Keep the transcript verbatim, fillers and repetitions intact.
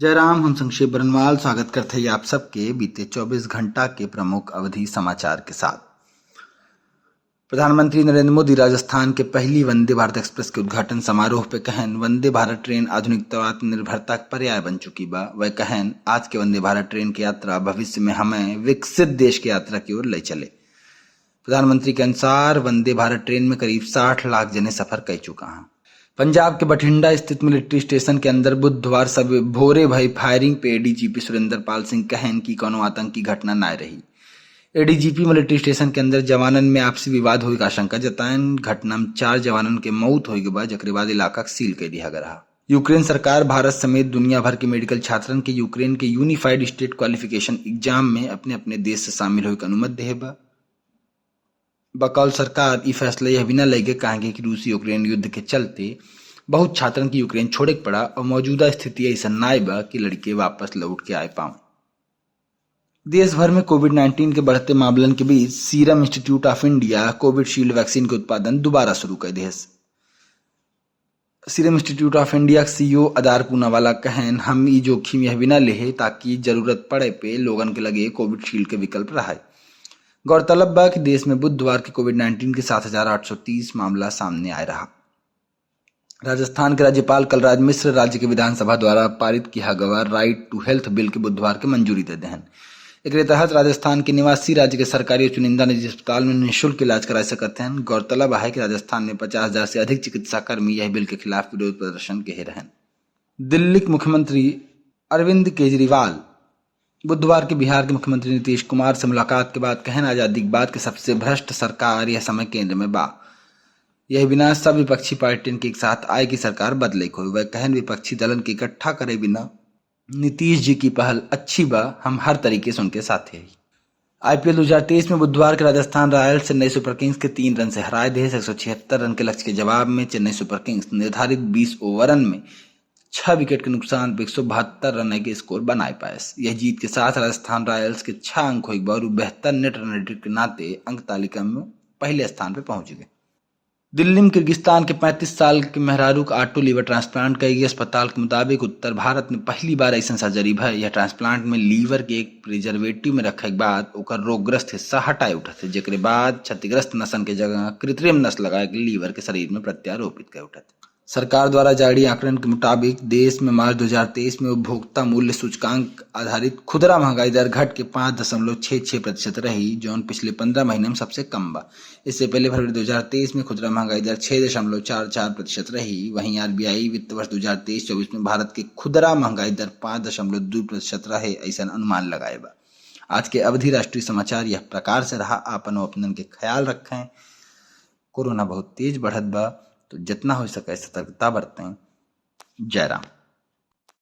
जय राम, हम संक्षेप बरनवाल स्वागत करत हई आप सबके बीते चउबीस घंटा के प्रमुख अवधी समाचार के साथ। प्रधानमंत्री नरेंद्र मोदी राजस्थान के पहली वंदे भारत एक्सप्रेस के उद्घाटन समारोह पे कहन, वंदे भारत ट्रेन आधुनिकता और आत्मनिर्भरता के पर्याय बन चुकी बा। वह कहन, आज के वंदे भारत ट्रेन की यात्रा भविष्य में हमें विकसित देश की यात्रा की ओर ले चले। प्रधानमंत्री के अनुसार, वंदे भारत ट्रेन में करीब साठ लाख जने सफर कर चुका हैं। पंजाब के बठिंडा स्थित मिलिट्री स्टेशन के अंदर बुधवार सब भोरे भई फायरिंग पे एडीजीपी सुरेंद्र पाल सिंह कहन कि कौनो आतंकी घटना नाय रही। एडीजीपी मिलिट्री स्टेशन के अंदर जवानन में आपसी विवाद होए के आशंका जतायन। घटना में चार जवानन के मौत होए के बाद, जेकरे बाद इलाका के सील कर दिया गया रहा। यूक्रेन सरकार भारत समेत दुनिया भर के मेडिकल छात्रन के यूक्रेन के यूनिफाइड स्टेट क्वालिफिकेशन एग्जाम में अपने अपने देश से शामिल होए के अनुमति देहे बा। बकौल सरकार ई फैसला यह बिना लेगे काहे कि रूसी यूक्रेन युद्ध के चलते बहुत छात्रन के यूक्रेन छोड़े के पड़ा और मौजूदा स्थिति ऐसा नाय बा कि लड़के वापस लौट के आए पावें। देश भर में कोविड नाइन्टीन के बढ़ते मामलन के बीच Serum Institute of India Covishield vaccine के उत्पादन दोबारा शुरू कर दिहस। सीरम इंस्टीट्यूट ऑफ इंडिया के सीईओ अदार पूनावाला कहन, हम ई जोखिम यह बिना लेहे ताकि जरूरत पड़े पे लोगन के लगे कोविडशील्ड के विकल्प रहे। गौरतलब बा कि देश में बुधवार के कोविड नाइन्टीन के सात हजार आठ सौ तीस मामला सामने आए रहा। राजस्थान के राज्यपाल कलराज मिश्र राज्य के विधानसभा द्वारा पारित किया गवा राइट टू हेल्थ बिल के बुधवार के मंजूरी दे देहन। एकरे तहत राजस्थान के निवासी राज्य के सरकारी और चुनिंदा निजी अस्पताल में निःशुल्क इलाज कराए सकत हैं। गौरतलब है कि राजस्थान में पचास हजार से अधिक चिकित्सा कर्मी यह बिल के खिलाफ विरोध प्रदर्शन के रहन। दिल्ली के मुख्यमंत्री अरविंद केजरीवाल बुधवार के बिहार के मुख्यमंत्री नीतीश कुमार से मुलाकात के बाद कहन, आजादी के बाद के सबसे भ्रष्ट सरकार यह समय केंद्र में बा। यह बिना सब विपक्षी पार्टियन के एक साथ आए की सरकार बदले को। वह कहन, विपक्षी दलन के इकट्ठा करे बिना नीतीश जी की पहल अच्छी बा, हम हर तरीके से उनके साथ हैं। आईपीएल दो हजार तेईस में बुधवार के राजस्थान रॉयल्स चेन्नई सुपर किंग्स के तीन रन से हराए देहस। एक सौ छिहत्तर रन के लक्ष्य के जवाब में चेन्नई सुपर किंग्स निर्धारित बीस ओवरन में छह विकेट के नुकसान पे एक सौ बहत्तर रन के स्कोर बनाए पाएस। यह जीत के साथ राजस्थान रॉयल्स के छह अंक होए के बाद उ बेहतर नेट रन रेट के नाते अंक तालिका में पहले स्थान पे पहुंच गए। दिल्ली में किर्गिस्तान के पैंतीस साल के मेहरारू का ऑटो लीवर ट्रांसप्लांट कई गई। अस्पताल के मुताबिक उत्तर भारत में पहली बार ऐसन सर्जरी भय। यह ट्रांसप्लांट में लीवर के एक प्रिजर्वेटिव में रखे के बाद ओकर रोगग्रस्त हिस्सा हटाए उठत है, जेकरे बाद क्षतिग्रस्त नसन के जगह कृत्रिम नस लगाए के लीवर के शरीर में प्रत्यारोपित कर उठत है। सरकार द्वारा जारी आंकड़न के मुताबिक देश में मार्च दो हजार तेईस में उपभोक्ता मूल्य सूचकांक आधारित खुदरा महंगाई दर घट के पाँच दशमलव छह छह प्रतिशत रही, जौन पिछले पन्द्रह महीने में सबसे कम बा। इससे पहले फरवरी दो हजार तेईस में खुदरा महंगाई दर छह दशमलव चार चार प्रतिशत रही। वहीं आरबीआई वित्त वर्ष दो हजार तेईस चौबीस में भारत के खुदरा महंगाई दर पाँच दशमलव दो प्रतिशत रहे, ऐसन अनुमान लगाए बा। आज के अवधि राष्ट्रीय समाचार यह प्रकार से रहा। आपन और अपनन के ख्याल रखें। कोरोना बहुत तेज बढ़त बा, तो जितना हो सके सतर्कता बरतें। जय राम।